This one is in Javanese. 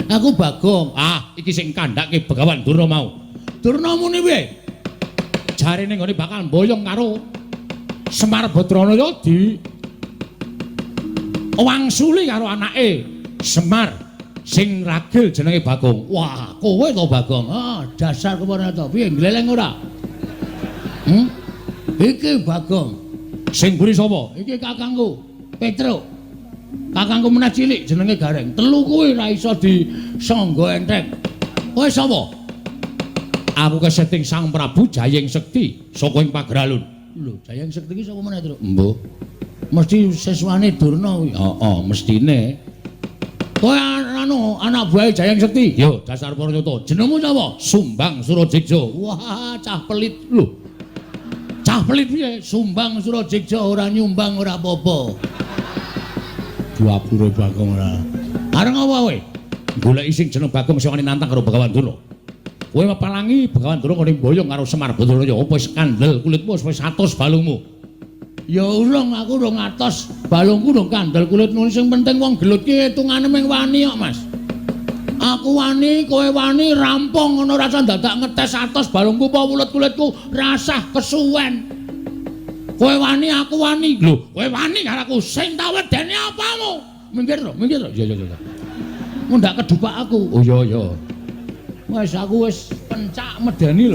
Aku Bagong. Ah, iki sing kandhake Begawan Durna mau. Durna muni piye? Jarene nggone bakal mboyong karo Semar Badranaya di wangsuli karo anake Semar sing ragil jenenge Bagong. Wah, kowe to Bagong. Ah, dasar kepana to. Piye gleleng ora? Hmm? Iki Bagong. Sing mburi sapa? Iki kakangku, Petruk. Kakangku meneh cilik jenenge Gareng. Telu kuwi ora iso disangga entek. Kowe sapa? Aku keseting Sang Prabu Jayeng Sekti saka ing Pageralun. Lho, Jayeng Sekti iki sapa meneh, Truk? Mbuh. Mesti siswane Durna kuwi. Heeh, mestine. Kowe anu anak buahe Jayeng Sekti? Yo, dasar para nyata. Jenengmu sapa? Sumbang Surajeksa. Wah, cah pelit lho. Cah pelit piye? Sumbang Surajeksa ora nyumbang ora apa-apa. Duapure Bagong ora. Areng apa kowe? Goleki sing jeneng Bagong sing wani nantang karo Begawan Durna. Kowe mepalangi Begawan Durna ngene mboyong karo Semar Badranaya, apa wis kandel kulitmu wis atos balungmu? Ya urung, aku urung atos, balungku urung kandel kulitmu. Sing penting wong gelut ki hitungane mung wani kok, Mas. Aku wani, kowe wani, rampung ngono rasa dadak ngetes atos balungku apa wulet kulitku, rasah kesuwen. Kowe wani, aku wani. Lho, kowe wani karo aku, sing tak wedeni apamu? Minggir to, minggir to. Iya, iya, iya. Mundak kedupak aku. Oh iya, iya. Wis aku wis pencak medeni lho.